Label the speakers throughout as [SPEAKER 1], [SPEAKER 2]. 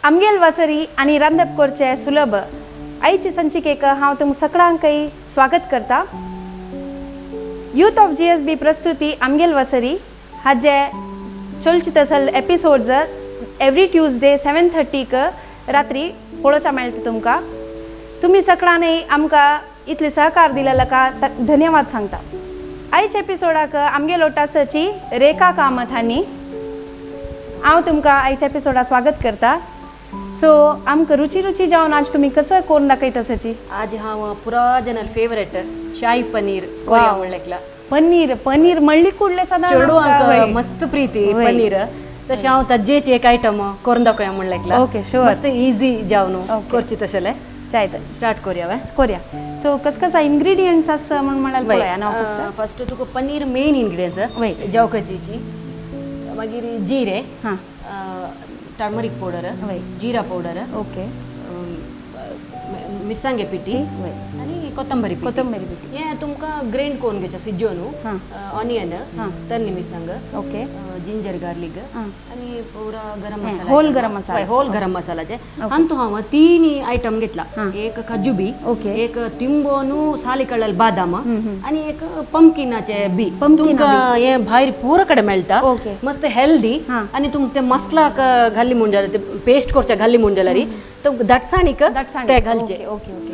[SPEAKER 1] आमगेल वासरी आनी रांदप करचें सुलभ आयचे संचिकेक हांव तुमकां सगळ्यांकय स्वागत करता. यूथ ऑफ GSB प्रस्तुती आमगेल वासरी हाजे चलचित असल एपिसोड्स एवरी ट्यूजडे 7:30 रात्री पळोवच्या मेळटा तुमकां. तुमी सगळ्यांनी आमकां इतले सहकार दिलेला का धन्यवाद सांगता. आयच्या एपिसोडाक आमगेल ओटासाची रेखा कामत हांणी हांव तुमकां आयच्या एपिसोडा स्वागत करता. सो आमकां रुची रुची जावन आज तुमी कसं करून दाखयता सची?
[SPEAKER 2] आज हांव पुरा जनर फेवरेट शाही पनीर कोरिया म्हणलेकला.
[SPEAKER 1] पनीर पनीर म्हणली कुडले सदां
[SPEAKER 2] चेडवांक मस्त प्रीती पनीर, तशें हांव ताजेच एक आयटम करून दाखोवया म्हणलेकला.
[SPEAKER 1] ओके शुअर,
[SPEAKER 2] मस्त इजी जावन करची तशें
[SPEAKER 1] जायत
[SPEAKER 2] स्टार्ट करूया
[SPEAKER 1] कोरया. सो कस कसा इंग्रेडियंट्स आसा म्हण म्हळ्यार पळोवया ना.
[SPEAKER 2] फर्स्ट तुका पनीर मेन इंग्रेडियंट्स जेवकाची, मागीर जिरे,
[SPEAKER 1] हां,
[SPEAKER 2] टर्मरिक पावडर, जीरा पावडर,
[SPEAKER 1] ओके,
[SPEAKER 2] मिरसांगे पिठी आनी कोथंबरी
[SPEAKER 1] कोथंबरी पिठी.
[SPEAKER 2] हें तुमकां ग्रायंड करून घेवचें शिजोवन, ऑनियन, तन्नी मिरसांग,
[SPEAKER 1] ओके,
[SPEAKER 2] जिंजर गार्लिक आनी पुरा गरम मसाला,
[SPEAKER 1] होल गरम मसाला,
[SPEAKER 2] होल गरम मसालाचे. अंतू हांव तीन आयटम घेतला, एक काजू बी,
[SPEAKER 1] ओके,
[SPEAKER 2] एक तिंबोनू साली काडलेले बादाम आनी एक पंपकिनाचे बी. तुमकां हें भायर पुरा कडेन मेळटा, मस्त हेल्दी आनी तुमकां ते मसलाक घाली म्हूण जाल्यार, ते पेस्ट करचे घाली म्हूण जाल्यार तुमकां दटसाणीक ते घालचे,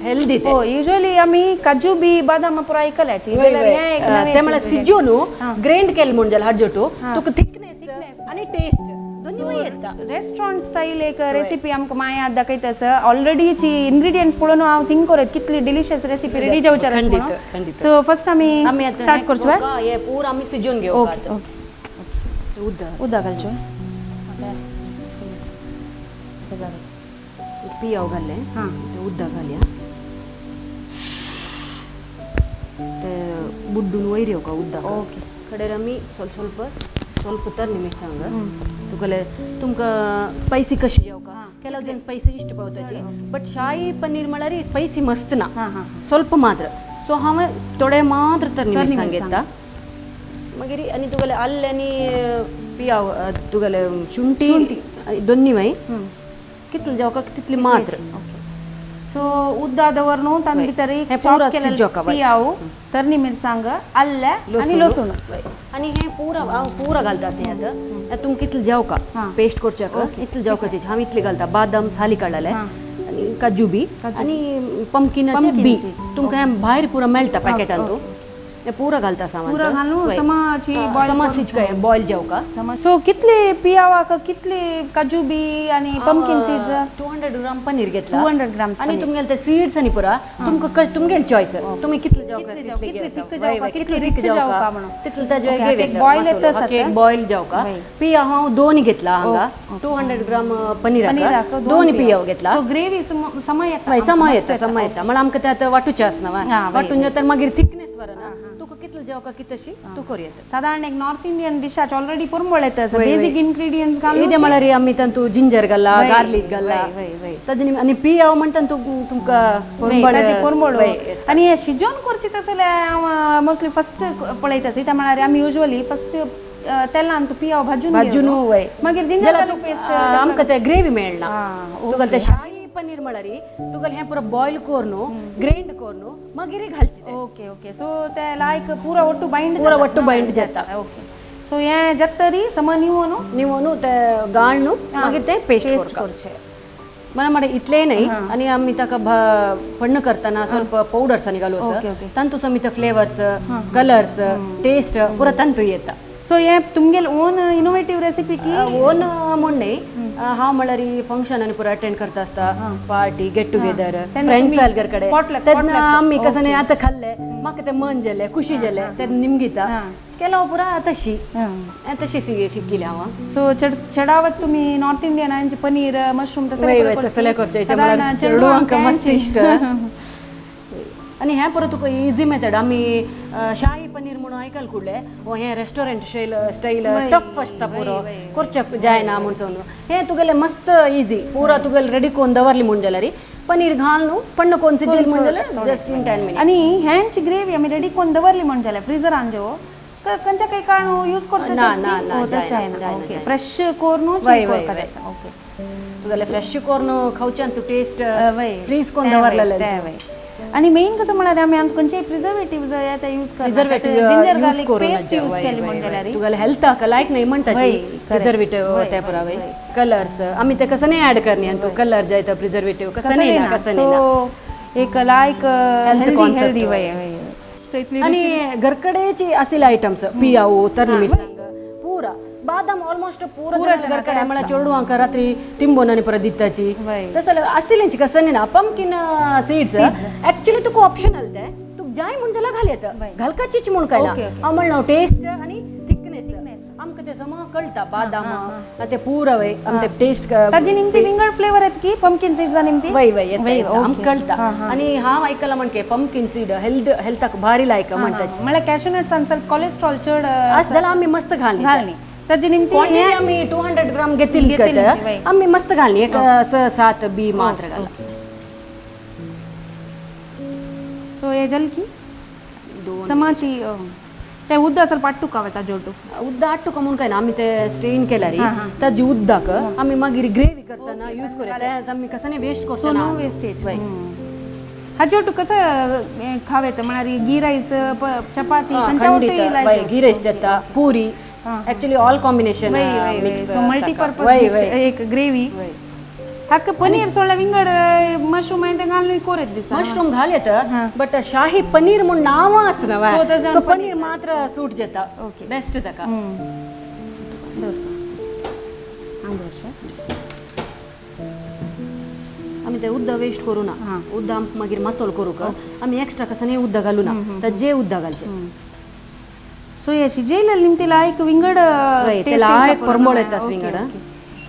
[SPEAKER 2] हेल्दी.
[SPEAKER 1] हो, युजुअली आमी काजू बी बादाम पुरा आयकल्याची,
[SPEAKER 2] ते म्हळ्यार शिजोवन ग्रायंड केले म्हूण जाल्यार हाडजोटू तुका थिकनेस आनी टेस्ट दोनूय येता.
[SPEAKER 1] रेस्टॉरंट स्टाईल एक रेसिपी आमकां माया दाखयता आसा. ऑलरेडीची इंग्रेडियंट्स पळोवन हांव थिंक करत कितली डिलिशियस रेसिपी रेडी जावची.
[SPEAKER 2] खंडीत.
[SPEAKER 1] सो फर्स्ट आमी स्टार्ट करचो,
[SPEAKER 2] हे पूरा आमी शिजोवन घेवप.
[SPEAKER 1] ओके ओके, उदक घालचो,
[SPEAKER 2] पियाव घाललें, ते उदक घालया, ते बुड्डून वयर येवका उदक.
[SPEAKER 1] ओके,
[SPEAKER 2] कडेर आमी ಸ್ವಲ್ಪ ಸ್ವಲ್ಪ ಸ್ವಲ್ಪ ತರ್ನಿ ಮಿರ್ಸಾಂग तुगेले तुमकां स्पायसी कशी जेवका, ಕೆಲವು ಜನ ಸ್ಪೈಸಿ ಇಷ್ಟ ಪವತಾची, ಬಟ್ ಶಾಹಿ ಪನ್ನೀರ್ म्हळ्यार स्पायसी मस्त ना, ಸ್ವಲ್ಪ ಮಾತ್ರ. सो हांवें थोडे मात्र तरणी मिरसांग घेता. मागीर आनी तुगेले आल्ले आनी पियाव, तुगेले शुंठी दोन्ही मागीर कितले जेवका तितली मात्र.
[SPEAKER 1] सो उद्दा दवरनु तान भितर
[SPEAKER 2] पुरा शिजोवका,
[SPEAKER 1] पियाव, तरणी मिरसांग, आल्ले आनी लसूण
[SPEAKER 2] आनी हें पुरा हांव पुरा घालता आसा. आतां तुमकां कितले जेवका पेस्ट करच्याक इतले जेवकाचे हांव इतले घालता. बादाम साली काडलेले आनी काजू बी आनी पंपकिनाचे बी तुमकां हें भायर पुरा मेळटा पॅकेटान, तूं हें पुरा घालता सामान
[SPEAKER 1] पुरा घालून समाची
[SPEAKER 2] समा सिजका बॉयल जेवका.
[SPEAKER 1] सो कितले पियावाक कितले काजू बी आनी पंपकिन सीड्स?
[SPEAKER 2] 200 ग्राम पनीर घेतला,
[SPEAKER 1] 200 ग्राम.
[SPEAKER 2] आनी तुमगेले ते सीड्स आनी पुरा तुमकां तुमगेले चॉयस, तुमी कितले जेवका,
[SPEAKER 1] कितले थिक जेवका, कितले रिच जेवका म्हणून
[SPEAKER 2] तितले ताजे
[SPEAKER 1] बॉयल येता.
[SPEAKER 2] केक बॉयल जेवका. पिया हांव दोन घेतला हांगा, 200 ग्राम पनीराक दोन पियाव घेतला.
[SPEAKER 1] सो ग्रेवी समा येता,
[SPEAKER 2] समा येता, समा येता म्हळ्यार आमकां ते आतां वांटूचें आसना, वांटून तर मागीर थिकनेस वरना, तुका कितले जेवका कितशी तूं करूं येता.
[SPEAKER 1] साधारण एक नॉर्थ इंडियन डिशाच ऑलरेडी पुरंबळ येता, बेसिक इंग्रेडियंट्स घालून.
[SPEAKER 2] इदें म्हळ्यार आमी तातूंत जिंजर घाला, गार्लीक घाला, ताजे आनी पियाव म्हणटा तुमकां
[SPEAKER 1] पुरंबळ. आनी हें शिजोवन करची तसलें हांव मोस्टली फर्स्ट पळयता आसा. म्हळ्यार आमी युजुअली फर्स्ट तेलान तूं पियाव भाजून
[SPEAKER 2] भाजून
[SPEAKER 1] मागीर जिंजर गार्लीक पेस्ट,
[SPEAKER 2] आमकां ते ग्रेवी मेळना. तुका ते शाही पनीर म्हळ्यार तुका हें पुरो बॉयल करून ग्रायंड करून मागीर घालची.
[SPEAKER 1] ओके ओके, सो ते लायक पुरा ಒಟ್ಟು ಬೈಂಡ್,
[SPEAKER 2] पुरा ಒಟ್ಟು ಬೈಂಡ್ जाता.
[SPEAKER 1] ओके, सो हें जातरी समा निवोनु
[SPEAKER 2] निवोनु ते गाळनु मागीर ते पेस्ट
[SPEAKER 1] करचें.
[SPEAKER 2] मला मागीर इतलें न्हय आनी आमी ताका फण्ण करतना ಸ್ವಲ್ಪ पवडर्स आनी घालू आसा, तांतू आमी ते फ्लेवर्स, कलर्स, टेस्ट पुरा तांतू येता.
[SPEAKER 1] सो हें तुमगेल ओन इनोवेटीव रेसिपी की?
[SPEAKER 2] ओन म्हूण न्हय, हांव म्हळ्यार फंक्शन आनी पुरा अटेंड करता आसता, party, get together, friends Salgar कडेन, तेन्ना आमी कसं न्हय आतां खाल्लें म्हाका तें मन जालें, खुशी जालें, तेन्ना निमगिता केलो पुरा तशी तशी शिकिल्लें हांव.
[SPEAKER 1] सो चडावत तुमी नॉर्थ इंडियन पनीर, मशरूम
[SPEAKER 2] तसलें तसलें करचें, चेडवांक मस्त इश्ट. आनी हें परत तुका इजी मेथड. आमी शाही पनीर म्हणून आयकल कुडले, ओ हें रेस्टॉरंट शैल स्टायल टफ आसता, पुरो करचें जायना म्हणून. हें तुगेलें मस्त इजी, पुरा तुगेलें रेडी करून दवरली म्हूण जाल्यार पनीर घाल न्हू, पण कोण सिजेल म्हूण जाल्यार जस्ट इन 10 मिनट्स.
[SPEAKER 1] आनी हेंची ग्रेवी आमी रेडी करून दवरली म्हूण जाल्यार फ्रिजरान जेव खंयच्या काही कारण यूज करता?
[SPEAKER 2] ना, ना, ना, जायना,
[SPEAKER 1] ओके,
[SPEAKER 2] जायना.
[SPEAKER 1] फ्रेश कोर्न
[SPEAKER 2] वय, वय, वय.
[SPEAKER 1] ओके.
[SPEAKER 2] तुगेले फ्रेश कोर्न खावच्यान तूं टेस्ट
[SPEAKER 1] वय.
[SPEAKER 2] फ्रीज कोन्न दवरलेले.
[SPEAKER 1] ते वय. आणि मेन कसं म्हळ्यार आमी आमकां खंयचेय प्रिझर्वेटिव्ह जाय ते यूज करना.
[SPEAKER 2] प्रिझर्वेटिव्ह
[SPEAKER 1] जिंजर
[SPEAKER 2] यूज
[SPEAKER 1] गार्लिक
[SPEAKER 2] करून
[SPEAKER 1] पेस्ट यूज केली म्हण जाल्यार
[SPEAKER 2] तुगेले हेल्थाक लायक नाही म्हणटाची
[SPEAKER 1] वय, correct.
[SPEAKER 2] Preservative
[SPEAKER 1] वय,
[SPEAKER 2] ते
[SPEAKER 1] वय,
[SPEAKER 2] पुरावे
[SPEAKER 1] वय.
[SPEAKER 2] कलर्स आमी ते कसं नाही ऍड करणे आणि तो कलर जाय तो प्रिझर्वेटिव्ह कसं नाही ना, कसं नाही ना.
[SPEAKER 1] सो एक लायक हेल्दी
[SPEAKER 2] concept.
[SPEAKER 1] Healthy वय वय. सो इतली
[SPEAKER 2] आणि घरकडेची असेल आयटम्स पियाओ तरणी मिरसांग पुरा बादाम ऑलमोस्ट पुरा
[SPEAKER 1] पुरा
[SPEAKER 2] जण
[SPEAKER 1] जणां
[SPEAKER 2] घरकडे म्हळ्यार चेडवांक रात्री तिंबोन आनी परत दिताची
[SPEAKER 1] वय.
[SPEAKER 2] तसं असेल कसं नाही ना. पंपकिन सीड्स ऍक्च्युली तुका ऑप्शनल ते तुका जाय म्हूण जाल्यार घाल येता, घालकाचीच म्हूण काय ना.
[SPEAKER 1] Okay, okay.
[SPEAKER 2] हांव म्हणलो टेस्ट आनी थिकनेस आमकां ते समा कळटा. बादाम ते पुरा वय आमकां ते टेस्ट
[SPEAKER 1] ताजी निमती विंगड फ्लेवर येत की पंपकिन सीड्स निमती.
[SPEAKER 2] वय वय येता,
[SPEAKER 1] वय,
[SPEAKER 2] येता.
[SPEAKER 1] ओके.
[SPEAKER 2] आमकां कळटा. आनी हांव आयकलां म्हणके पंपकिन सीड हेल्थ हेल्थाक भारी लायक म्हणटाची.
[SPEAKER 1] म्हळ्यार कॅशू नट्स ಸ್ವಲ್ಪ कोलेस्ट्रॉल चड
[SPEAKER 2] आज जाल्यार आमी मस्त घालनी
[SPEAKER 1] घालनी ताजी निमती.
[SPEAKER 2] क्वांटिटी आमी 200 ग्राम घेतली
[SPEAKER 1] घेतली,
[SPEAKER 2] कट
[SPEAKER 1] वय.
[SPEAKER 2] आमी मस्त घालनी एक 6-7 बी मात्र घाला.
[SPEAKER 1] सो हे जल की समाची ते उद्दा ಸ್ವಲ್ಪ ಅಟ್ಟುक हांवें जोटू.
[SPEAKER 2] उद्दा आट्टुका म्हूण काय ना, आमी ते स्टेन केल्यार ताजी उद्दाक आमी मागीर ग्रेवी करतना यूज करूया. ते आमी कसं नाही वेस्ट
[SPEAKER 1] सो
[SPEAKER 2] करचो
[SPEAKER 1] नो
[SPEAKER 2] ना.
[SPEAKER 1] वेस्टेज.
[SPEAKER 2] वय.
[SPEAKER 1] हाजोटू कसं खावेत म्हळ्यार घी राईस चपाती खंयच्या
[SPEAKER 2] खंडित
[SPEAKER 1] वटूय
[SPEAKER 2] वय, घी राईस जाता, पुरी, ऍक्च्युली ऑल कॉम्बिनेशन.
[SPEAKER 1] वय वय वय. सो मल्टीपर्पज
[SPEAKER 2] वय
[SPEAKER 1] डिश
[SPEAKER 2] वय.
[SPEAKER 1] एक ग्रेवी
[SPEAKER 2] वय.
[SPEAKER 1] हाका पनीर सोडल्या विंगड मशरूम ते घालून कोरेत दिसता.
[SPEAKER 2] मशरूम घाल येता बट शाही पनीर म्हूण नांव आसना.
[SPEAKER 1] So, तशें
[SPEAKER 2] सो पनीर मात्र सूट जाता.
[SPEAKER 1] ओके.
[SPEAKER 2] बेस्ट ताका. आमी ते उद्दा वेस्ट करू ना. उद्दा आमकां मागीर मसालो करूंक आमी एक्स्ट्रा कसं नाही उद्दा घालू ना, तर जे उद्दा घालचे.
[SPEAKER 1] सो हे शिजयलें निमती लायक विंगड
[SPEAKER 2] वय, ते लायक परमळ येता विंगड.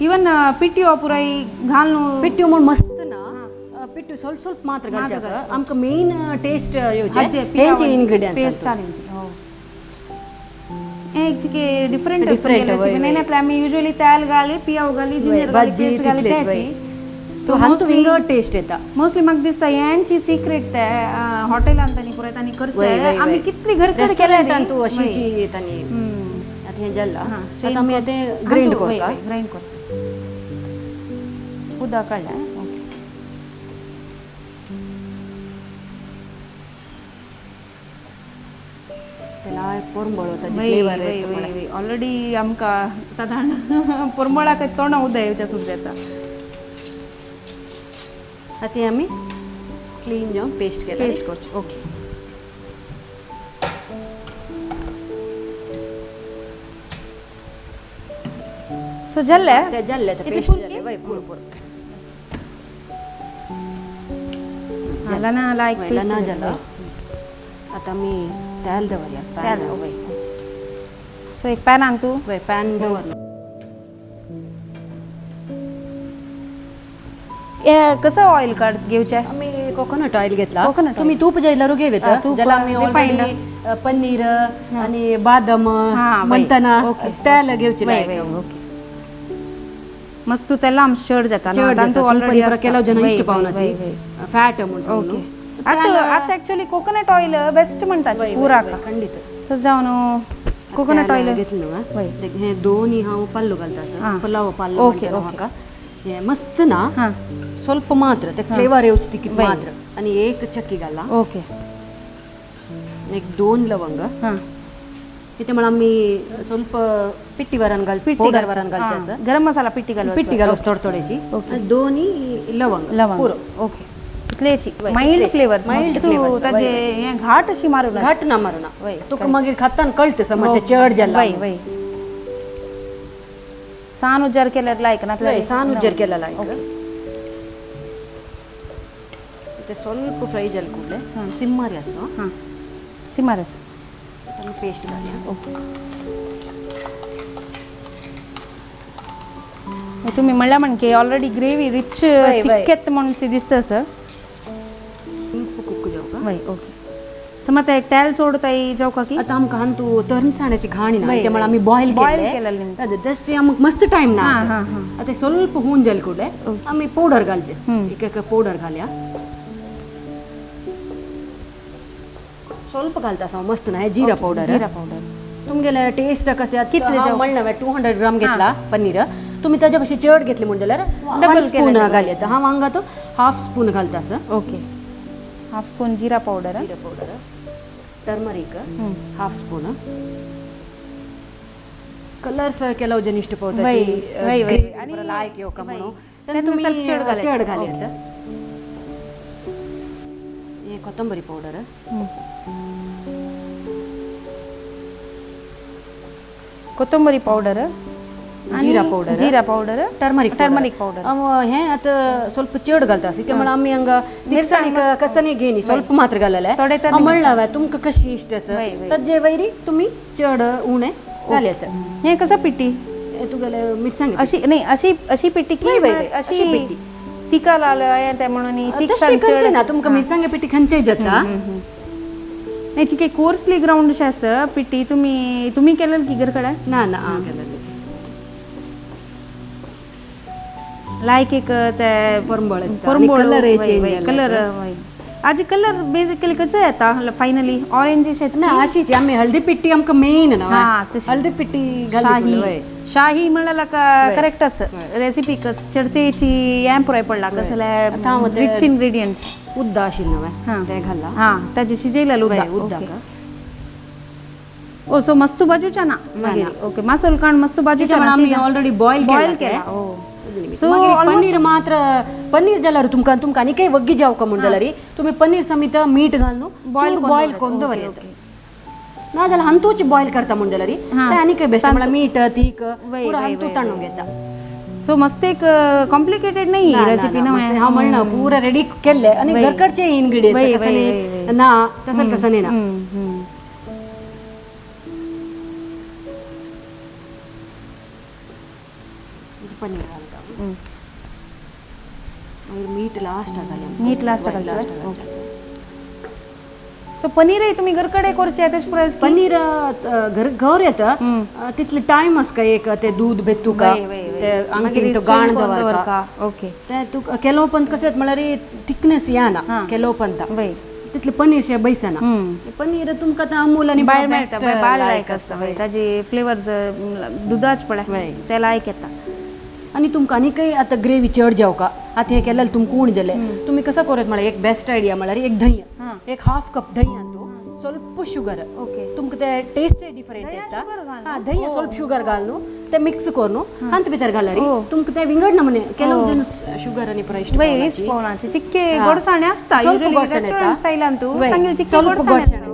[SPEAKER 1] इवन पिट्यो पुराय घालून
[SPEAKER 2] पिट्यो म्हूण मस्त ना, पिट्यो ಸ್ವಲ್ಪ ಸ್ವಲ್ಪ मात्र घालचे. आमकां मेन टेस्ट येवचे हेंचे इन्ग्रेडियंट्स
[SPEAKER 1] पेस्ट आनी एक चिके डिफरंट
[SPEAKER 2] Different, वय,
[SPEAKER 1] रेसिपी. नाही आमी युजुअली तेल घाली, पियाव घाली, जिंजर घाली,
[SPEAKER 2] भाजी
[SPEAKER 1] पेस्ट घाली
[SPEAKER 2] तितलेच,
[SPEAKER 1] त्याची.
[SPEAKER 2] सो हांतू विंगड टेस्ट येता.
[SPEAKER 1] मोस्टली म्हाका दिसता हेंची सिक्रेट ते हॉटेलान तांणी पुराय तांणी करचे. आमी कितली घरकडे
[SPEAKER 2] रेस्टॉरंटान तूं अशीची तांणी. आतां हें जाल्लां, आतां आमी आतां ग्रायंड करता.
[SPEAKER 1] ग्रायंड करता. उदक काडलें. ओके.
[SPEAKER 2] ते लायक परमळ ताजी फ्लेवर येता म्हळ्यार.
[SPEAKER 1] ऑलरेडी आमकां सादारण परमळाक तोंडा उदक येवचें सुद्दां जाता.
[SPEAKER 2] आतां आमी क्लीन जावन पेस्ट केला.
[SPEAKER 1] पेस्ट करची. ओके. सो जाल्लें.
[SPEAKER 2] ते जाल्लें ते
[SPEAKER 1] इतली
[SPEAKER 2] पेस्ट
[SPEAKER 1] पुरकी?
[SPEAKER 2] जाल्लें. वय, पुरो पुरो.
[SPEAKER 1] ना लायक
[SPEAKER 2] वय,
[SPEAKER 1] पेस्ट
[SPEAKER 2] ना
[SPEAKER 1] जाल्लें.
[SPEAKER 2] जालां. आतां आमी तेल दवरया.
[SPEAKER 1] तेल,
[SPEAKER 2] वय.
[SPEAKER 1] सो एक पॅनान तूं
[SPEAKER 2] वय, पॅन दवर.
[SPEAKER 1] कसं ऑयल काढ घेवचें?
[SPEAKER 2] आमी कोकोनट ऑयल घेतला.
[SPEAKER 1] कोकोनट
[SPEAKER 2] तुम्ही तूप जायल्यार घेव
[SPEAKER 1] हा, तूप,
[SPEAKER 2] जाल्यार आमी
[SPEAKER 1] refined.
[SPEAKER 2] Already paneer आणि बादाम
[SPEAKER 1] हा, वय.
[SPEAKER 2] म्हणताना
[SPEAKER 1] ओके.
[SPEAKER 2] तेल घेवचें.
[SPEAKER 1] वय, वय, ओके. मस्त तेल आमचें चड जाता.
[SPEAKER 2] चड जाता.
[SPEAKER 1] ऑलरेडी
[SPEAKER 2] केलो जण इश्ट पावनाची फॅट म्हूण.
[SPEAKER 1] ओके. आतां आतां एक्चुअली कोकोनट ऑयल बेस्ट म्हणटाची पुराक.
[SPEAKER 2] खंडित.
[SPEAKER 1] तशें जावन कोकोनट ऑयल
[SPEAKER 2] घेतलं न्हू.
[SPEAKER 1] वय.
[SPEAKER 2] हे दोन्ही हांव पल्लो घालता
[SPEAKER 1] हा.
[SPEAKER 2] आसा पलाव पल्लो
[SPEAKER 1] ओके,
[SPEAKER 2] म्हणटा
[SPEAKER 1] ओके.
[SPEAKER 2] म्हाका हे मस्त ना.
[SPEAKER 1] हां.
[SPEAKER 2] ಸ್ವಲ್ಪ मात्र ते फ्लेवर येवची तिकीट
[SPEAKER 1] वय.
[SPEAKER 2] मात्र. आणि एक चक्की घाला.
[SPEAKER 1] ओके.
[SPEAKER 2] एक 2 लवंग.
[SPEAKER 1] हां.
[SPEAKER 2] इथे म्हणून आमी ಸ್ವಲ್ಪ पिट्टी वरण घाल, पावडर वरण घालचे आसा.
[SPEAKER 1] गरम मसाला पिट्टी घालू.
[SPEAKER 2] पिट्टी घालू थोडे थोडेची.
[SPEAKER 1] ओके.
[SPEAKER 2] आणि दोन्ही लवंग.
[SPEAKER 1] लवंग.
[SPEAKER 2] पुरो.
[SPEAKER 1] ओके. इतलेची
[SPEAKER 2] वय,
[SPEAKER 1] माइल्ड
[SPEAKER 2] तितलेच.
[SPEAKER 1] फ्लेवर्स.
[SPEAKER 2] माइल्ड
[SPEAKER 1] मस्त
[SPEAKER 2] फ्लेवर्स,
[SPEAKER 1] ताजे
[SPEAKER 2] वय,
[SPEAKER 1] हे घाट अशी मारू ना.
[SPEAKER 2] घाट ना मारू ना.
[SPEAKER 1] वय,
[SPEAKER 2] तुका मागीर खातान कळते समज ते चड जाला.
[SPEAKER 1] वय वय. सान उजार केल्यार लायक ना.
[SPEAKER 2] वय, सान उजार केला लायक. ते ಸ್ವಲ್ಪ ಫ್ರೈ ಜಲ್ ಕೂಡಲೇ ಸಿಮ್ಮಾರಿ ಹಸು.
[SPEAKER 1] ಹಾಂ, ಸಿಮಾರಸ್
[SPEAKER 2] पेस्ट घालया.
[SPEAKER 1] ओके. तुम्ही म्हणल्या म्हणके ऑलरेडी ग्रेवी रिच
[SPEAKER 2] वय, वय.
[SPEAKER 1] थिक म्हणून दिसता सर.
[SPEAKER 2] ಸ್ವಲ್ಪ कुक जावका.
[SPEAKER 1] वय, ओके. समज एक तेल सोडताय जावका की
[SPEAKER 2] आता आमकां हांतू तरणसाण्याची घाणी ना,
[SPEAKER 1] वय,
[SPEAKER 2] त्यामुळे
[SPEAKER 1] वय.
[SPEAKER 2] आमी बॉयल
[SPEAKER 1] बॉयल केलेले.
[SPEAKER 2] अदे जस्ट आमकां मस्त टाइम ना.
[SPEAKER 1] हां, हां, हां.
[SPEAKER 2] आता ಸ್ವಲ್ಪ होऊन जाईल कुठे आमी पावडर घालचे. एक एक पावडर घालया. ಸ್ವಲ್ಪ घालता असा मस्त ना हे जिरा पावडर.
[SPEAKER 1] जिरा पावडर.
[SPEAKER 2] तुमगेले टेस्ट कशें
[SPEAKER 1] कितले
[SPEAKER 2] हांव
[SPEAKER 1] जावं?
[SPEAKER 2] म्हणलें 200 ग्राम घेतला पनीर, तुम्ही ताज्या भशेन चड घेतले म्हण जाल्यार
[SPEAKER 1] Double
[SPEAKER 2] 1 spoon
[SPEAKER 1] केलें.
[SPEAKER 2] घाल येता. हांव हांगा तो हाफ स्पून घालता असं.
[SPEAKER 1] ओके, हाफ स्पून जिरा पावडर.
[SPEAKER 2] जिरा powder, turmeric half spoon. Colours ಕೆಲವು ಜನ ಇಷ್ಟ
[SPEAKER 1] वय, वय, वय.
[SPEAKER 2] आणि लायक येवका म्हणून
[SPEAKER 1] त्यात तुम्ही ಸ್ವಲ್ಪ चड घालता.
[SPEAKER 2] चड घाल येता. हे कोथंबरी पावडर,
[SPEAKER 1] कोथंबरी पावडर,
[SPEAKER 2] जिरा powder,
[SPEAKER 1] jeera powder,
[SPEAKER 2] turmeric,
[SPEAKER 1] turmeric powder.
[SPEAKER 2] ಅವ हे आता ಸ್ವಲ್ಪ चड घालता असे त्यामुळे आम्ही हंगा तिकसाणी कसं घेणी ಸ್ವಲ್ಪ मात्र घालले.
[SPEAKER 1] थोडे तर
[SPEAKER 2] म्हणलं तुमका कशी इष्ट असं
[SPEAKER 1] वय, वय.
[SPEAKER 2] तर जे वैरी तुम्ही चड उणे घाल येता.
[SPEAKER 1] हे कसं पिठी?
[SPEAKER 2] तुगेले मिरसांग
[SPEAKER 1] अशी नाही, अशी अशी पिठी की
[SPEAKER 2] वय, वय, वय.
[SPEAKER 1] अशी
[SPEAKER 2] अशी पिठी.
[SPEAKER 1] तिका लाल आहे त्या म्हणून
[SPEAKER 2] तशी खंयचे ना तुमका मिरसांगे पिठी खंयचे जाता.
[SPEAKER 1] नाही, ठीक आहे. कोर्सली ग्राउंड अशें आसा पिठी. तुम्ही तुम्ही केलेलं की घरकडे?
[SPEAKER 2] ना ना, हांव केलेले.
[SPEAKER 1] लायक एक ते
[SPEAKER 2] परंबळ येता.
[SPEAKER 1] परंबळ
[SPEAKER 2] कलर change जाल्ले.
[SPEAKER 1] कलर आज कलर बेसिकली कसं येता फायनली ऑरेंज
[SPEAKER 2] ना अशीच आम्ही हळदी पिठी आमकां मेन ना.
[SPEAKER 1] हा, तशी.
[SPEAKER 2] हळदी पिठी
[SPEAKER 1] शाही
[SPEAKER 2] घाली.
[SPEAKER 1] शाही म्हळ्यार करेक्ट आसा रेसिपी. कस चडतेची हें पुराय पडला कसले
[SPEAKER 2] आतां हांव ते
[SPEAKER 1] रिच इन्ग्रेडियंट्स.
[SPEAKER 2] उद्दा आशिल्लें
[SPEAKER 1] हा.
[SPEAKER 2] तें घाल्ला.
[SPEAKER 1] हा, ताजे शिजयलेलं
[SPEAKER 2] वय,
[SPEAKER 1] उद्दा.
[SPEAKER 2] उद्दाक.
[SPEAKER 1] ओ, सो मस्त बाजूच्या ना मागीर. ओके, मासोल काण मस्त बाजूच्या
[SPEAKER 2] त्यामुळे आम्ही ऑलरेडी बॉयल
[SPEAKER 1] बॉयल केला. ओ, सो
[SPEAKER 2] पनीर मात्र पनीर जाल्यार तुमकां तुमकां आनी काही वग्गी जावका म्हण जाल्यार तुमी पनीर समेत मीठ घालून
[SPEAKER 1] बॉयल
[SPEAKER 2] बॉयल करून दवरता. ना जाल्यार हंतूच बॉयल करता म्हण जाल्यार ते आनी काही बेस्ट, म्हळ्यार मीठ तीक
[SPEAKER 1] वय,
[SPEAKER 2] पुरा
[SPEAKER 1] वय,
[SPEAKER 2] हंतू
[SPEAKER 1] वय,
[SPEAKER 2] ताणून घेता.
[SPEAKER 1] सो मस्त एक कॉम्प्लिकेटेड नाही रेसिपी ना.
[SPEAKER 2] हांव म्हणना पुरा रेडी केल्ले आनी
[SPEAKER 1] वय.
[SPEAKER 2] घरकडचे
[SPEAKER 1] वय,
[SPEAKER 2] इन्ग्रेडियंट्स
[SPEAKER 1] वय, वय, वय.
[SPEAKER 2] ना तसं कसं नाही ना. पनीर घालता, मागीर मीठ लास्ट घालया.
[SPEAKER 1] मीठ लास्ट घालचें. ओके, सो पनीरय तुमी घरकडे करचें तेश पुराय?
[SPEAKER 2] पनीर घर घर येता तितले टायम आसका एक ते दूध भेटू का ते अंगठीन तो गाण दवरका.
[SPEAKER 1] ओके,
[SPEAKER 2] ते तुका केलो पण कशें म्हळ्यार थिकनेस येना केलो पण तितले पनीर शे बैसना. पनीर तुमकां आतां अमूल आनी
[SPEAKER 1] भायर मेळटा, भायर लायक आसता ताजे फ्लेवर्स दुदाच पळय ते लायक येता.
[SPEAKER 2] आनी तुमकां आनी काही आतां ग्रेवी चड जावका आतां हें केल्यार तुमकां उण जालें तुमी कसो करत म्हळ्यार एक बेस्ट आयडिया म्हळ्यार एक दही, एक हाफ कप दही तूं ಸ್ವಲ್ಪ शुगर.
[SPEAKER 1] ओके,
[SPEAKER 2] तुमकां ते टेस्ट डिफरंट येता. हा, दही ಸ್ವಲ್ಪ शुगर घालून ते मिक्स करून हंत भितर घालरी तुमकां ते विंगड नमुने. ಕೆಲವು जन शुगर आनी पुराय
[SPEAKER 1] इश्ट पावनाचे चिक्के गोडसाणे आसता
[SPEAKER 2] ಸ್ವಲ್ಪ
[SPEAKER 1] रेस्टॉरंट स्टायलान तूं सांगेल चिक्के
[SPEAKER 2] ಸ್ವಲ್ಪ
[SPEAKER 1] गोडसाणे.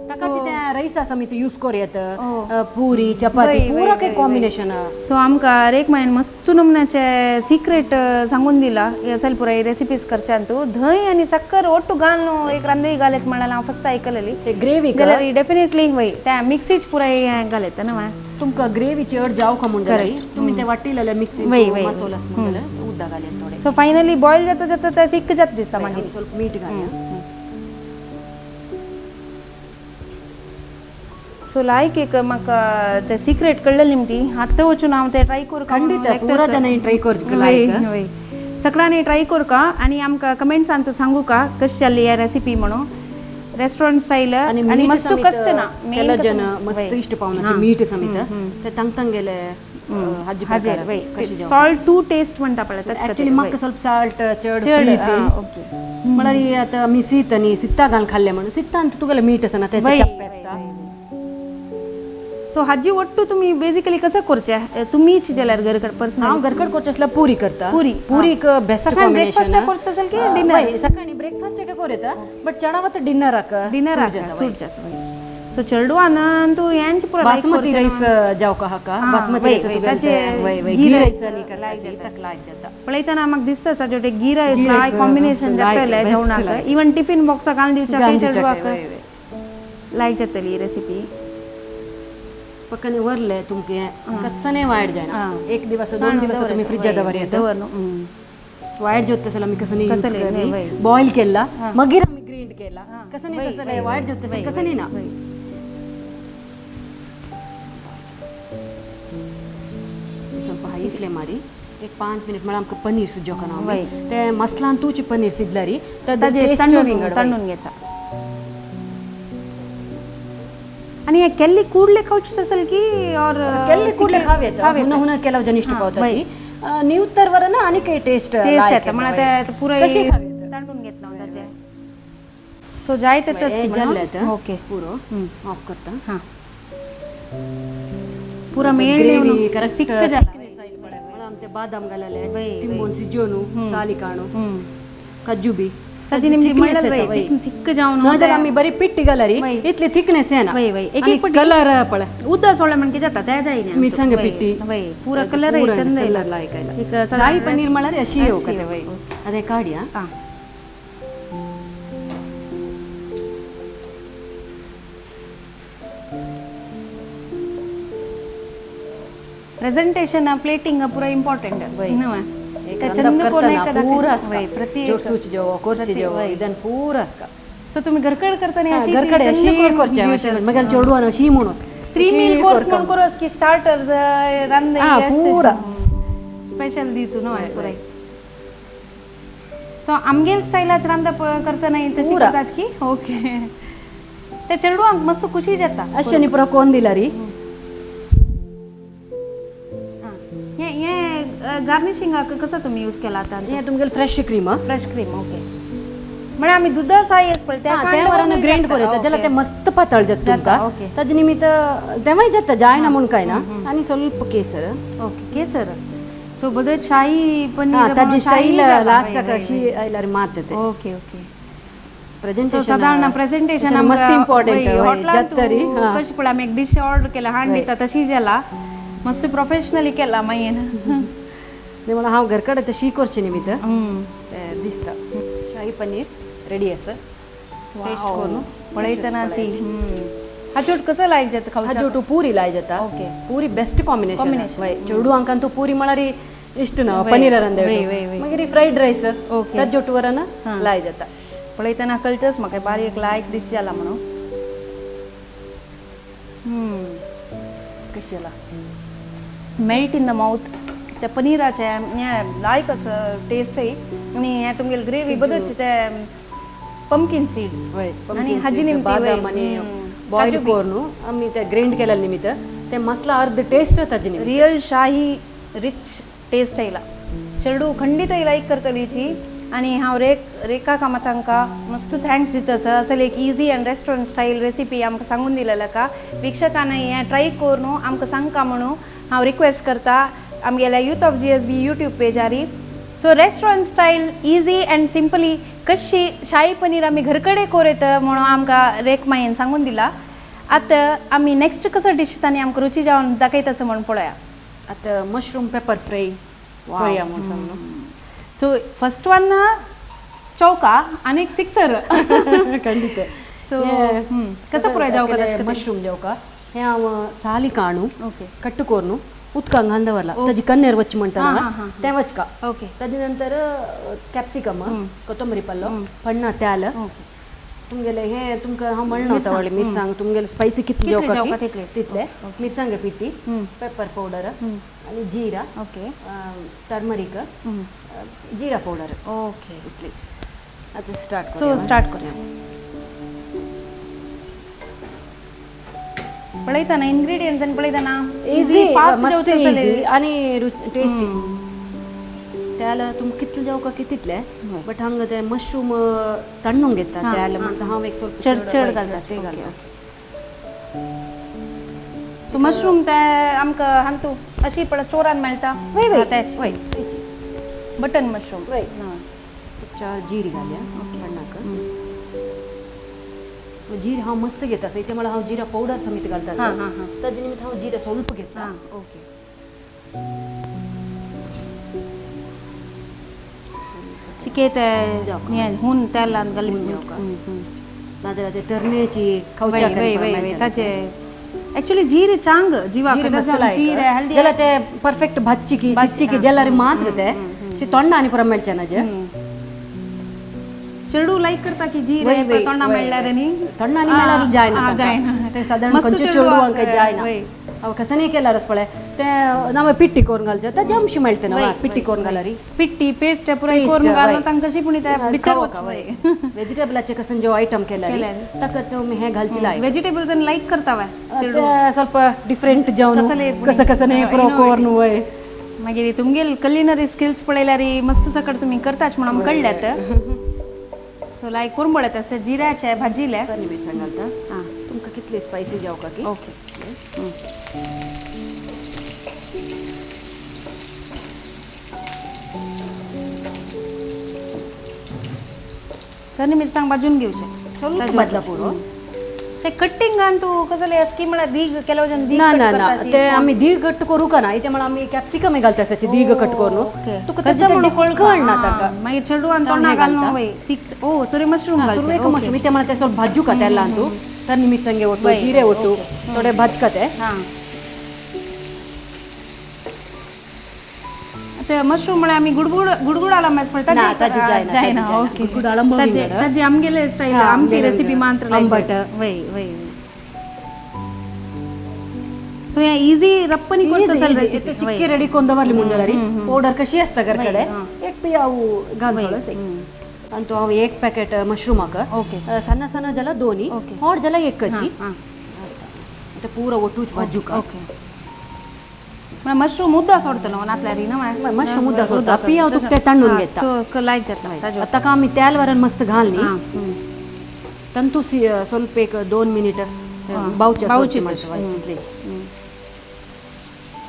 [SPEAKER 2] ताकाचे ते रायसा समेत यूज करूं येता, पुरी चपाती पुरा काही कॉम्बिनेशन.
[SPEAKER 1] सो आमकां रेक मायन मस्त नमुन्याचे सिक्रेट सांगून दिला असेल पुराय रेसिपीज करच्यान तूं धंय आनी साकर ಒಟ್ಟು घालून एक रांदय घालत म्हळ्यार हांव फर्स्ट आयकलेली.
[SPEAKER 2] ते ग्रेवी
[SPEAKER 1] जाल्यार डेफिनेटली वय त्या मिक्सीच पुराय घालता न्हू.
[SPEAKER 2] तुमकां ग्रेवी चड जावका म्हण जाल्यार तुमी ते वाटिलेले मिक्सी मसालो आसता म्हण जाल्यार उदक घालया थोडे.
[SPEAKER 1] सो फायनली बॉयल जाता जाता ते थिक जाता दिसता मागीर.
[SPEAKER 2] ಸ್ವಲ್ಪ मीठ घालया.
[SPEAKER 1] सो लायक एक म्हाका ते सिक्रेट कळ्ळें ती आतां वचून हांव ते ट्राय करूं.
[SPEAKER 2] खंडित पुरा जाणांनी ट्राय करचें लायक.
[SPEAKER 1] वय, सगळ्यांनी ट्राय करूं आनी आमकां कमेंट्सान तूं सांगू का कशी जाली ही रेसिपी म्हणून रेस्टॉरंट स्टायल आनी मस्त कश्ट ना.
[SPEAKER 2] ಕೆಲವು ಜನ ಮಸ್ತ್ ಇಷ್ಟ ಪಾವನಾचे मीठ समेत ते ತಂಗ್ ತಂಗೆಲೆ हाजी
[SPEAKER 1] हाजेर वय साल्ट टू टेस्ट म्हणटा पळय.
[SPEAKER 2] ऍक्च्युली म्हाका ಸ್ವಲ್ಪ साल्ट चड प्रीती.
[SPEAKER 1] ओके,
[SPEAKER 2] म्हळ्यार आतां आमी सीत आनी सित्ता घालून खाल्लें म्हणून सित्तान तुगेलें मीठ आसना तें चप्पे आसता.
[SPEAKER 1] सो हाजी ಒಟ್ಟು तुम्ही बेसिकली कसं करचें तुम्हीच जाल्यार घरकड पर्सनल?
[SPEAKER 2] हांव घरकड करचें आसल्यार पुरी करता.
[SPEAKER 1] पुरी
[SPEAKER 2] पुरीक बेस्ट कॉम्बिनेशन.
[SPEAKER 1] ब्रेकफास्ट करचें असेल की डिनर?
[SPEAKER 2] सकाळी ब्रेकफास्ट एक करूं येता बट चडावत डिनराक
[SPEAKER 1] डिनराक सूट जाता. सो चेडवान तूं हेंच पुरा
[SPEAKER 2] बासमती रायस जावका हाका बासमती रायस वय वय घी रायस आनी करता लायक जाता.
[SPEAKER 1] पळयतना म्हाका दिसता ताजे वटेन घी रायस लायक कॉम्बिनेशन जातलें जेवणाक. इवन टिफिन बॉक्साक घालून दिवच्या चेडवाक लायक जातली रेसिपी.
[SPEAKER 2] पक्कने वरले तुमके कसने वायट जायना. एक दिवस दोन दिवस तुम्ही फ्रिज दवर येता वायट जोत तसं आमी कसं यूज करनी बॉयल केला मागीर आमी ग्राइंड केला कसं नाही तसं वायट जोत तसं कसं नाही ना. ಸ್ವಲ್ಪ ಹೈ ಫ್ಲೇಮ್ मारी एक 5 मिनिट म्हळ्यार आमकां पनीर सुजोवका ना ते मसलान तूच पनीर शिजल्यारी टेस्ट
[SPEAKER 1] तंडून घेता. आणि हे केल्ली ಕೂಡಲೇ खाऊच तसल की और
[SPEAKER 2] केल्ली ಕೂಡಲೇ खावेत हुन हुन ಕೆಲವು ಜನ ಇಷ್ಟ पावताची निवतर वरन आणि काही टेस्ट
[SPEAKER 1] टेस्ट येता म्हणा ते पुरा
[SPEAKER 2] कशी खावेत
[SPEAKER 1] तांडून घेतला ताचे सो जाय ते
[SPEAKER 2] जाल्ले
[SPEAKER 1] ओके
[SPEAKER 2] पुरो ऑफ करता
[SPEAKER 1] हां पुरा मेळ
[SPEAKER 2] करेक्ट
[SPEAKER 1] थिक्क जाला
[SPEAKER 2] आमते बादाम घालले तिंबोन सिजोनु सालिकाणु कज्जू बी
[SPEAKER 1] ताजी निमती म्हणलं बाई थिक्क जावन
[SPEAKER 2] नाजाल्यार आमी बरी पिट्टी घालरी इतली थिकनेस येना
[SPEAKER 1] वय वय एक एक
[SPEAKER 2] कलर पळय
[SPEAKER 1] उदक सोडलं म्हणजे जाता त्या जाईना
[SPEAKER 2] मिरसांग पिट्टी
[SPEAKER 1] वय पुरा कलर चंद
[SPEAKER 2] कलर लायक आयला
[SPEAKER 1] एक
[SPEAKER 2] शाही पनीर म्हळ्यार अशी येवका वय अదే काडया
[SPEAKER 1] हां प्रेझेंटेशन प्लेटिंग पुरा इंपॉर्टंट चंद
[SPEAKER 2] पूरा सूच जेवो कोरची जेवो ಇದನ್ನ ಪೂರ ಅಸ್ಕ
[SPEAKER 1] ಸೊ तुम्ही घरकड करताना अशी
[SPEAKER 2] घरकडे अशी कोरचे मग चेडवान अशी म्हणून
[SPEAKER 1] 3 मील कोर्स म्हणून करोस की स्टार्टर्स रांद
[SPEAKER 2] पूरा
[SPEAKER 1] स्पेशल दिसू नो पुरा सो आमगेल स्टायलाच रांदप करताना तशी करताच की ओके ते चेडवांक मस्त खुशी जाता
[SPEAKER 2] अशें पुरा कोण दिला री
[SPEAKER 1] गार्निशिंग कसं तुम्ही यूज केला आता
[SPEAKER 2] हे तुमगेल fresh cream
[SPEAKER 1] fresh cream okay म्हणजे आम्ही दुधा साय पळय
[SPEAKER 2] त्या वरान ग्रेंड करता जाल्यार ते मस्त पातळ जाता तुमकां ताजे निमित्त तेंवूय जाता जायना म्हूण काय ना आनी स्वल्प केसर
[SPEAKER 1] ओके केसर सो बदल शाही पनीर
[SPEAKER 2] ताजी स्टाईल लास्टाक अशी आयल्यार मात ते
[SPEAKER 1] ओके ओके
[SPEAKER 2] प्रेझेंटेशन
[SPEAKER 1] साधारण प्रेझेंटेशन
[SPEAKER 2] मस्त इम्पॉर्टंट
[SPEAKER 1] हॉटेलांत कशी पळय आमी एक डिश ऑर्डर केला हाड दिता तशी जाला मस्त प्रोफेशनली केला मागीर
[SPEAKER 2] म्हणून हांव घरकडे तशी करचे निमित्त ते दिसता शाही पनीर रेडी आसा टेस्ट करून
[SPEAKER 1] पळयतनाची हाचोट कसं लायक जाता खावच्या
[SPEAKER 2] हाचोटू पुरी लाय जाता
[SPEAKER 1] ओके
[SPEAKER 2] पुरी बेस्ट कॉम्बिनेशन वय चेडवांक अंतू पुरी म्हळ्यार इश्ट ना पनीर रांदे मागीर फ्रायड रायस
[SPEAKER 1] ओके
[SPEAKER 2] ताजोट वरन लाय जाता
[SPEAKER 1] पळयतना कळटच म्हाका बारीक लायक डिश जाला म्हणून
[SPEAKER 2] कशी जाला
[SPEAKER 1] मेल्ट इन the mouth त्या पनीराचे हें लायक असं टेस्टय आनी हें तुमगेले ग्रेवी बदलचे ते पंपकिन सीड्स आनी हाजी निमती
[SPEAKER 2] बादाम आनी बॉयल करून आमी ते ग्रेंड केलेले निमित्त ते मसला अर्ध टेस्ट ताजे निमित्त
[SPEAKER 1] रियल शाही रिच टेस्ट आयला चेडू खंडीत लायक करतलीची आनी हांव रेखा कामत हांकां मस्त thanks दिता सर असले एक easy and restaurant style recipe आमकां सांगून दिलेला का वीक्षकांनी हें ट्राय करून आमकां सांगका म्हणून हांव रिक्वेस्ट करता आमगेल्या youth of GSB YouTube Pezari. So restaurant style easy and simply कशी शाही पनीर आमी घरकडे कोरेत म्हणून आमकां रेखमायेन सांगून दिला. आतां आमी नेक्स्ट कसो डिश तांणी आमकां रुची जावन दाखयता म्हणून पळोवया.
[SPEAKER 2] आतां मशरूम पेपर फ्राय करूया म्हणून सांगलो.
[SPEAKER 1] सो फर्स्ट वन चौका आनी एक सिक्सर
[SPEAKER 2] खंडीत.
[SPEAKER 1] सो कसं पुराय जावका
[SPEAKER 2] मशरूम जावका हें हांव साली काणू
[SPEAKER 1] ओके
[SPEAKER 2] कट्ट करून उदकांत घालून दवरला ताजी कन्नेर वच म्हणटा तें वचका.
[SPEAKER 1] ओके
[SPEAKER 2] ताजे नंतर कॅप्सिकम कोथंबरी पल्लो पण्णा तेल तुमगेले हें तुमकां हांव म्हणना होता व्हडलें मिरसांग तुमगेले स्पायसी कितले जेवका तितले मिरसांग पिठी पेपर पावडर आनी जिरा
[SPEAKER 1] ओके
[SPEAKER 2] टर्मरीक जिरा पावडर
[SPEAKER 1] ओके
[SPEAKER 2] इतली. आतां स्टार्ट
[SPEAKER 1] सो स्टार्ट करूया. पळयतना इन्ग्रेडियंट्स आनी पळयतना
[SPEAKER 2] इझी
[SPEAKER 1] फास्ट
[SPEAKER 2] मस्त
[SPEAKER 1] जेवता
[SPEAKER 2] इझी आनी टेस्टी. त्याला तुमकां कितले जेवका की तितले बट हांगा ते मशरूम तण्णूंक घेता त्याला म्हणटा हांव एक स्वल्प
[SPEAKER 1] चड चड घालता
[SPEAKER 2] ते घालता.
[SPEAKER 1] सो मशरूम ते आमकां हांतू अशी पळय स्टोरान मेळटा
[SPEAKER 2] वय वय
[SPEAKER 1] तेच
[SPEAKER 2] वय
[SPEAKER 1] बटन मशरूम
[SPEAKER 2] वय चार जिरी घालया पण्णाक. जीर हांव मस्त घेता आसा इतलें म्हळ्यार हांव जिरा पावडर समेत घालता आसा ताजे निमित्त हांव जिरा स्वल्प घेतला.
[SPEAKER 1] ओके चिके ते हून तेलान घालून
[SPEAKER 2] जेवका नाजाल्यार ते तरनेची खावच्या
[SPEAKER 1] वय वय वय ताचे एक्चुअली जीर चांग जीवाक जीर हेल्दी
[SPEAKER 2] जाल्यार ते परफेक्ट भाजची की सिच्ची की जाल्यार मात्र ते तोंडा आनी पुरो मेळचे ना जे
[SPEAKER 1] चेडू लाईक करता की जीर तोंडा मेळल्यार न्ही
[SPEAKER 2] तोंडा आनी मेळल्यार जायना
[SPEAKER 1] जायना
[SPEAKER 2] ते सादारण खंयचे चेडवांक जायना. ಅವ ಕಸನೇ केला रसपळे ते नाव पिट्टी करून घालचे ताजे अंशी मेळते ना पिट्टी करून घालारी
[SPEAKER 1] पिट्टी पेस्ट पुराय करून घालून तांकां कशी पुणी ते भितर
[SPEAKER 2] वेजिटेबलाचे कसन जो आयटम केला ताका तुमी हे घालचे लायक
[SPEAKER 1] वेजिटेबल्स लायक करता
[SPEAKER 2] ಸ್ವಲ್ಪ ಡಿಫರೆಂಟ್ जेवण कसं कसं नाही पुरो करून वय.
[SPEAKER 1] मागीर तुमगेल कलिनरी स्किल्स पळयल्यार मस्त सकट तुम्ही करताच म्हणून आमकां कळ्ळ्यात. सो लायक कोरंबळत आसता जिऱ्याचे भाजिले
[SPEAKER 2] मिरसांग घालता. तुमकां कितली स्पायसी जावका की
[SPEAKER 1] ओके. तरी मिरसांग भाजून घेवचे
[SPEAKER 2] ಸ್ವಲ್ಪ बदला पुरो
[SPEAKER 1] ते कटिंगान तू कसले स्की म्हळ्यार दीग ಕೆಲವು जण
[SPEAKER 2] ना ना ना ते आमी दीग कट करू का ना इथे म्हणून आमी कॅप्सिकम घालता आसाचे दीग कट करून
[SPEAKER 1] तुका तशें म्हणून कळना
[SPEAKER 2] ताका
[SPEAKER 1] मागीर चेडवान तोंडा घालून वय तीक ओ सुरे मशरूम घालचे
[SPEAKER 2] सुरवेक मशरूम इथे म्हणा ते ಸ್ವಲ್ಪ भाजू का त्याला अंतू तन्नी मिरसांगे ಒಟ್ಟು ಜೀರೆ ಒಟ್ಟು थोडे भाजका ते.
[SPEAKER 1] हां ते मशरूम म्हळ्यार आमी गुडगुड गुडगुडाला मेस पळता जायना. ओके ताजी आमगेले स्टाईल आमची रेसिपी मात्र
[SPEAKER 2] आंबट
[SPEAKER 1] वय वय. सो या इझी रप्पनी करता चल रेसिपी
[SPEAKER 2] चिक्के रेडी कोण दवरली म्हणल्यार पौडर कशी आसता घरकडे एक पी हांव घालचो आणि तो हांव एक पॅकेट मशरूमाक सಣ್ಣ सಣ್ಣ जला दोनी होड जला एकची ते पूरा ಒಟ್ಟುच भाजूका.
[SPEAKER 1] ओके मशरूम मुद्दा सोडतलो नातल्यार ना
[SPEAKER 2] मशरूम मुद्दा सोडता पी हांव तुका ते तांडून घेता
[SPEAKER 1] लायक जाता.
[SPEAKER 2] ताका आमी तेल वरण मस्त घालनी तंतू ಸ್ವಲ್ಪ एक 2 मिनिट बावचे बावचे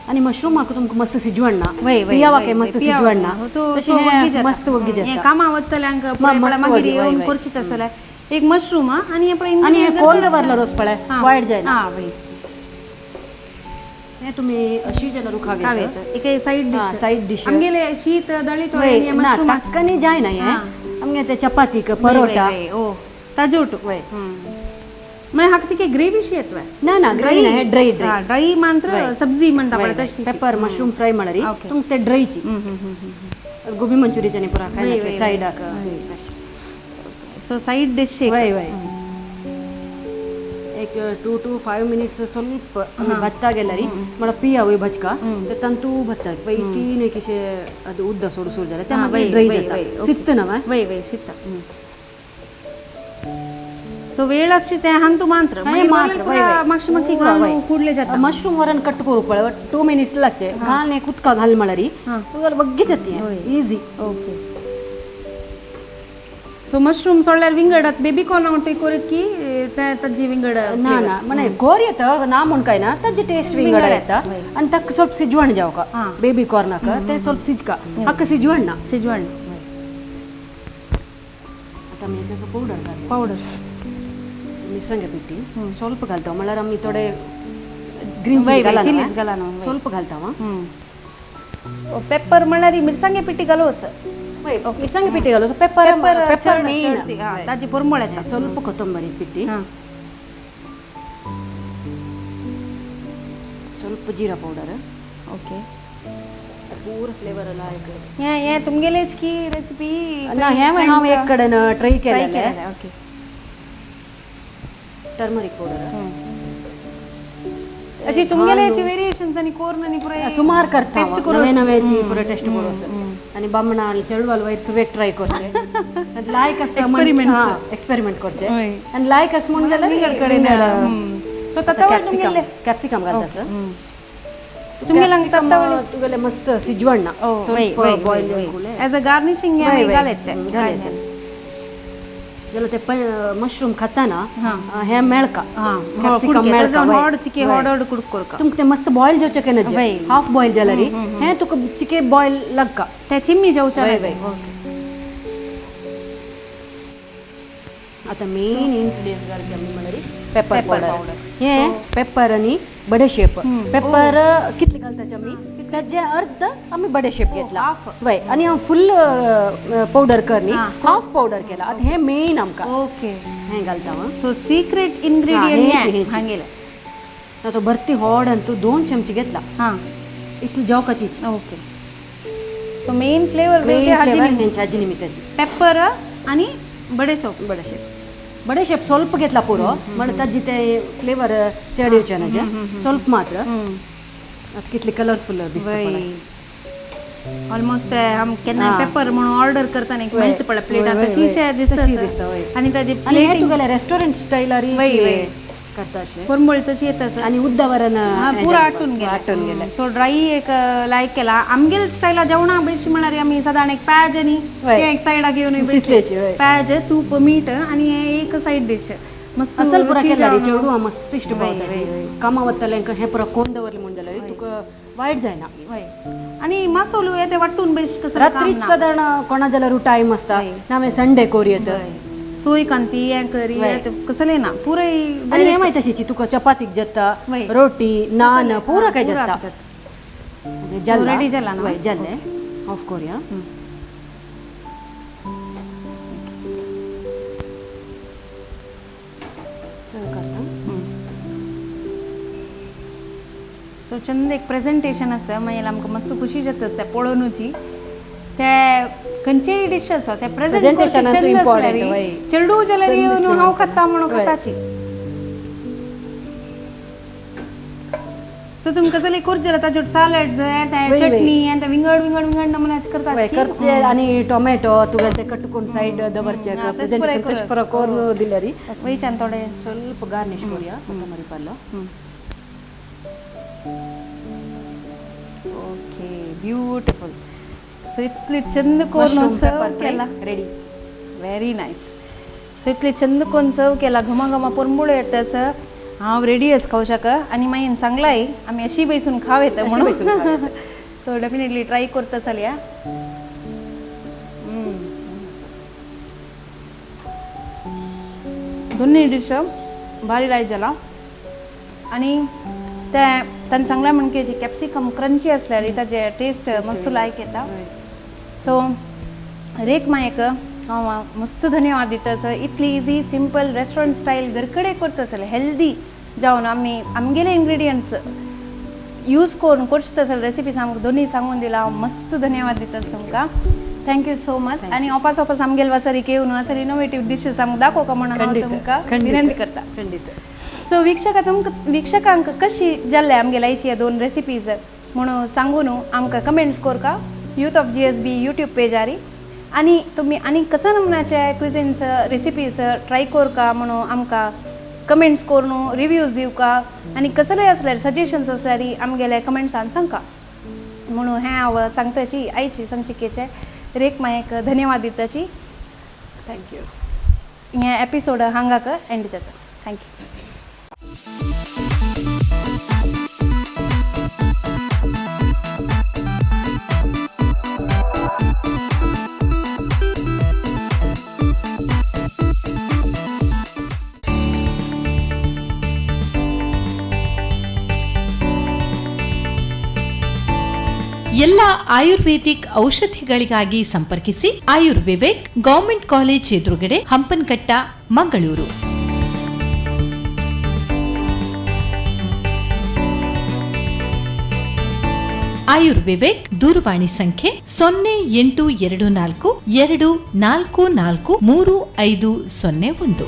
[SPEAKER 2] आणि मशरूम हाका तुमकां मस्त सिजवण ना पियावाक मस्त सिजवण ना तशें मस्त वग्गी जाता
[SPEAKER 1] कामां वतल्यांक मागीर येवन करची तसले एक मशरूम आनी
[SPEAKER 2] आनी कोल्ड दवरलो रोस पळय वायट जायना. हे तुम्ही अशी जाल्यार खाव
[SPEAKER 1] येता एक सायड डिश
[SPEAKER 2] सायड डिश
[SPEAKER 1] आमगेले शीत दळीत
[SPEAKER 2] ना ताक्कानी जायना हे आमगे ते चपातीक परोटा
[SPEAKER 1] ओ ताजे उठू
[SPEAKER 2] वय
[SPEAKER 1] म्हणजे हाका चिके ग्रेवी शी येतवे
[SPEAKER 2] ना ना ग्रेवी ना हे ड्राय ड्राय
[SPEAKER 1] ड्राय मात्र सब्जी म्हणता पळय तशी
[SPEAKER 2] पेपर मशरूम फ्राय म्हळ्यार तुमकां ते ड्रायची गोबी मंचुरियन पुरा खायना सायडाक
[SPEAKER 1] सो सायड डिश
[SPEAKER 2] वय वय एक 2 to 5 minutes ಸ್ವಲ್ಪ ಭತ್ತ गेल्यारी मला पियावे भजका ते तंतू भत्ता इतकी नाही किशे ಅದು ಉದ್ದ सोड सोड जाले ते मागीर ड्राय जाता सित्त ना
[SPEAKER 1] वय वय सित्त. सो वेळ आसची ते हांतू मात्र
[SPEAKER 2] मात्र
[SPEAKER 1] मागशी मागशी कुडले जाता
[SPEAKER 2] मशरूम वरण कट करू पळय 2 मिनिट्स लागचे घाल एक उदका घाल म्हळ्यार वग्गी जाती इझी.
[SPEAKER 1] ओके सो मशरूम सोडल्यार विंगड बेबी कॉर्न हांव कोरीत की ताजी विंगड
[SPEAKER 2] ना ना म्हणे कोर येता ना म्हूण काय ना ताजी टेस्ट विंगड येता आनी ताका ಸ್ವಲ್ಪ सिजवण जावका बेबी कॉर्नाक ते ಸ್ವಲ್ಪ सिजका हाका सिजवण ना
[SPEAKER 1] सिजवण.
[SPEAKER 2] आतां आमी ताका पावडर घालता
[SPEAKER 1] पावडर
[SPEAKER 2] मिरसांगे पिट्टी ಸ್ವಲ್ಪ घालता म्हळ्यार आमी थोडे ग्रीन
[SPEAKER 1] चिलीज घालना
[SPEAKER 2] ಸ್ವಲ್ಪ घालता.
[SPEAKER 1] पेपर म्हळ्यार मिरसांगे पिट्टी घालो
[SPEAKER 2] मिरसांगे पिट्टी घालो पेपर पेपर मेन
[SPEAKER 1] ताजी परमळ येता.
[SPEAKER 2] ಸ್ವಲ್ಪ ಕೊತ್ತಂಬರಿ पिट्टी ಸ್ವಲ್ಪ जीरा पावडर.
[SPEAKER 1] ओके
[SPEAKER 2] पूरा फ्लेवर लायक
[SPEAKER 1] हे हे तुमगेलेच की रेसिपी
[SPEAKER 2] ना हे हांव एक कडेन ट्राय केलेलें.
[SPEAKER 1] ओके
[SPEAKER 2] टर्मरिक पावडर
[SPEAKER 1] अशी तुमगेलेची वेरिएशन्स आणि कोर्न आणि पुराय
[SPEAKER 2] सुमार करता टेस्ट करू नवे नवेची पुरा टेस्ट करू आणि बामणा चेडवाल वयर सुरवेक ट्राय करचे आणि लायक असं
[SPEAKER 1] एक्सपेरिमेंट
[SPEAKER 2] एक्सपेरिमेंट करचे आणि लायक असं म्हणून जाल्यार
[SPEAKER 1] कडेन सो तत्तावळ तुमगेले
[SPEAKER 2] कॅप्सिकम घालता सर
[SPEAKER 1] तुमगेले तत्तावळ
[SPEAKER 2] तुगेले मस्त सिजवण ना
[SPEAKER 1] ಸ್ವಲ್ಪ
[SPEAKER 2] बॉयल
[SPEAKER 1] ॲज अ गार्निशिंग घालत
[SPEAKER 2] जाल्यार ते मशरूम खाताना हे मेळका कॅप्सिकम मेळका
[SPEAKER 1] होड चिके होड होड कुडक करका
[SPEAKER 2] तुमकां ते मस्त बॉयल जावचें केन्ना हाफ बॉयल जाल्यार हे तुका चिके बॉयल लागका
[SPEAKER 1] ते चिम्मी जावचें.
[SPEAKER 2] आतां मेन इन्ग्रिडियंट घालता आमी म्हळ्यार पेपर पावडर. हे पेपर आनी बडेशेप पेपर कितले घालताचे आमी ताजे अर्ध आमी बडेशेप घेतला वय आनी हांव फुल पावडर करनी हाफ पावडर केला. आतां हें मेन आमकां
[SPEAKER 1] ओके
[SPEAKER 2] हें घालता हांव.
[SPEAKER 1] सो सिक्रेट इन्ग्रिडियंट हांगेले
[SPEAKER 2] तो भरती होड आनी तूं 2 चमचे घेतला इतली जेवकाचीच.
[SPEAKER 1] ओके सो मेन फ्लेवर
[SPEAKER 2] हेंची हाजी निमित्ताची
[SPEAKER 1] पेपर आनी बडेसोप
[SPEAKER 2] बडेशेप. ಬಡೆ ಶೇಪ್ ಸ್ವಲ್ಪ ಗೆತ್ಲ ಪೂರೋ ಮಣ ತಜ್ಜಿತೆ ಫ್ಲೇವರ್ ಚೇಡ್ ಯೋಚನೆ ಸ್ವಲ್ಪ ಮಾತ್ರ. ಅದು ಕಿತ್ಲಿ ಕಲರ್ಫುಲ್.
[SPEAKER 1] ऑलमोस्ट आम केन्ना पेपर म्हणून ऑर्डर करताना एक मेळटा पळय प्लेट तशीशे दिसता आनी ताजी
[SPEAKER 2] आणि हे
[SPEAKER 1] प्लेटिंग
[SPEAKER 2] तुगेले रेस्टॉरंट स्टाईल
[SPEAKER 1] वय, वय.
[SPEAKER 2] करता अशे.
[SPEAKER 1] कोरंबोळी तशी येता सर.
[SPEAKER 2] आणि उद्दावरन
[SPEAKER 1] हा, पुरा आटून गेले.
[SPEAKER 2] आटून गेले.
[SPEAKER 1] सो ड्राय एक लायक केला आमगेल स्टायला जेवणा बेशी म्हळ्यार आमी सादारण एक प्याज आनी
[SPEAKER 2] वय.
[SPEAKER 1] तें एक सायडाक घेवन
[SPEAKER 2] तितलेची, वय.
[SPEAKER 1] प्याज तूप मीठ आनी हें एक सायड डिश मस्त
[SPEAKER 2] असल पुरा
[SPEAKER 1] रुची
[SPEAKER 2] केला रे
[SPEAKER 1] जावन.
[SPEAKER 2] चेडू मस्त इश्ट
[SPEAKER 1] वय,
[SPEAKER 2] पावताची.
[SPEAKER 1] वय, वय.
[SPEAKER 2] कामा वतले हे पुरा कोण दवरले म्हूण जाल्यार तुका वायट जायना.
[SPEAKER 1] वय. आनी मासोलू हे ते वांटून बेश कसं
[SPEAKER 2] रात्रीच साधारण कोणा जाल्यार टायम आसता ना मागीर संडे कोर येत.
[SPEAKER 1] सोय कांती हें करी
[SPEAKER 2] वय.
[SPEAKER 1] ते कसलें ना पुराय.
[SPEAKER 2] आणि हे माहिती अशीची तुका चपातीक जाता,
[SPEAKER 1] वय.
[SPEAKER 2] रोटी नान पुरा काय
[SPEAKER 1] पुरा
[SPEAKER 2] जाता.
[SPEAKER 1] जाता. Ready जाला ना?
[SPEAKER 2] वय जाल्ले ऑफ कोरया. सर्व करता.
[SPEAKER 1] सो चंद एक प्रेझेंटेशन आसा मागीर आमकां मस्त खुशी जाता ते पळोवनुची ते खंयचेय डिश आसा ते प्रेझेंट
[SPEAKER 2] Presentation
[SPEAKER 1] चंद
[SPEAKER 2] important,
[SPEAKER 1] आसल्यार
[SPEAKER 2] वय.
[SPEAKER 1] चेडू जाल्यार
[SPEAKER 2] चंद
[SPEAKER 1] येवन
[SPEAKER 2] दिसलें
[SPEAKER 1] हांव खाता म्हणून
[SPEAKER 2] वय.
[SPEAKER 1] खाताची. सो तुमकां कसले करचें जाल्यार ताजेर सालड जाय ते
[SPEAKER 2] वय, वय.
[SPEAKER 1] चटणी आनी ते विंगड विंगड विंगड नमुन्याचे करता.
[SPEAKER 2] वय करचे आणि टोमॅटो तुगे ते कटकून साइड दवरचे.
[SPEAKER 1] हा, तशें
[SPEAKER 2] प्रेझेंटेशन
[SPEAKER 1] पुराय
[SPEAKER 2] तशें पुरा करून दिल्यारी
[SPEAKER 1] वयच्यान थोडे
[SPEAKER 2] ಸ್ವಲ್ಪ ಗಾರ್ನಿಶ್ ಕೊರಿಯಾ ಕೊತ್ತಂಬರಿ ಪಲ್ಲು.
[SPEAKER 1] Okay beautiful. सो इतली चंद करून सर्व केला.
[SPEAKER 2] रेडी.
[SPEAKER 1] Very nice. सो इतली चंद करून सर्व केला घमाघमा पोरंबुळो येता सर. हांव रेडी आस खावशाक आनी मागीर सांगलाय आमी अशी बैसून खाव येता
[SPEAKER 2] अशी बैसून खाव
[SPEAKER 1] म्हणून. सो डेफिनेटली ट्राय करता चलया. दोन्ही डिश भारी लायक जाला आनी ते ताणें सांगलां म्हण की कॅप्सिकम क्रंची आसल्यार ताजे टेस्ट मस्त लायक येता. सो रेख मायक हांव मस्त धन्यवाद दिता सर. इतली इजी सिंपल रेस्टॉरंट स्टायल घर कडेन करता सर हेल्दी जावन आमी आमगेले इन्ग्रिडियंट्स यूज करून करचे तसले रेसिपीज आमकां दोनूय सांगून दिला. हांव मस्त धन्यवाद दिता तुमकां. Thank you so much. आनी ओपास ओपास आमगेले वासरीक येवन असले इनोवेटीव डिशीस आमकां दाखोवका म्हणून हांव तुमकां विनंती करता.
[SPEAKER 2] खंडित.
[SPEAKER 1] सो वीक्षका तुमकां वीक्षकांक कशी जाल्ले आमगेले आयची ह्या दोन रेसिपीज म्हणून सांगून आमकां कमेंट्स करका youth of GSB YouTube Pezari. आनी तुमी आनी कसा नमुन्याचे क्विझिन्स रेसिपीज ट्राय करका म्हणून आमकां कमेंट्स करून रिव्यूज दिवका आनी कसलेय आसल्यार सजेशन्स आसल्यार आमगेले कमेंट्सान सांगका म्हणून हें हांव सांगताची आयची संचिकेचे रेख मायक धन्यवाद दिताची.
[SPEAKER 2] Thank you.
[SPEAKER 1] हें एपिसोड हांगाक एंड जाता. Thank you.
[SPEAKER 3] ಎಲ್ಲ ಆಯುರ್ವೇದಿಕ್ ಔಷಧಿಗಳಿಗಾಗಿ ಸಂಪರ್ಕಿಸಿ ಆಯುರ್ವಿವೇಕ್, ಗವರ್ಮೆಂಟ್ ಕಾಲೇಜ್ ಎದುರುಗಡೆ, ಹಂಪನಕಟ್ಟ, ಮಂಗಳೂರು. ಆಯುರ್ವಿವೇಕ್ ದೂರವಾಣಿ ಸಂಖ್ಯೆ 0824 244 3501.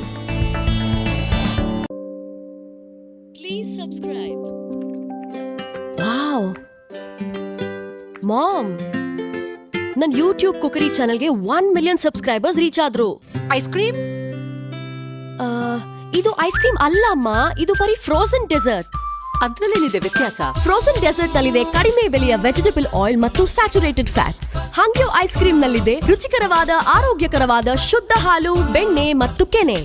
[SPEAKER 4] Please subscribe.
[SPEAKER 5] Wow ma'am, ನನ್ನ ಯೂಟ್ಯೂಬ್ ಕುಕರಿ ಚಾನೆಲ್ಗೆ 1 ಮಿಲಿಯನ್ ಸಬ್ಸ್ಕ್ರೈಬರ್ಸ್ ರೀಚ್ ಆದ್ರು.
[SPEAKER 4] Ice cream?
[SPEAKER 5] ಇದು ಐಸ್ ಕ್ರೀಮ್ ಅಲ್ಲ ಅಮ್ಮ, ಇದು ಬರೀ ಫ್ರೋಸನ್ ಡೆಸರ್ಟ್.
[SPEAKER 4] ಅದ್ರಲ್ಲೇನಿದೆ ವ್ಯತ್ಯಾಸ?
[SPEAKER 5] ಫ್ರೋಸನ್ ಡೆಸರ್ಟ್ ನಲ್ಲಿದೆ ಕಡಿಮೆ ಬೆಲೆಯ ವೆಜಿಟೇಬಲ್ ಆಯಿಲ್ ಮತ್ತು ಸ್ಯಾಚುರೇಟೆಡ್ ಫ್ಯಾಟ್ಸ್. ಹಾಂಗ್ಯೋ ಐಸ್ ಕ್ರೀಮ್ ನಲ್ಲಿದೆ ರುಚಿಕರವಾದ, ಆರೋಗ್ಯಕರವಾದ ಶುದ್ಧ ಹಾಲು, ಬೆಣ್ಣೆ ಮತ್ತು ಕೆನೆ.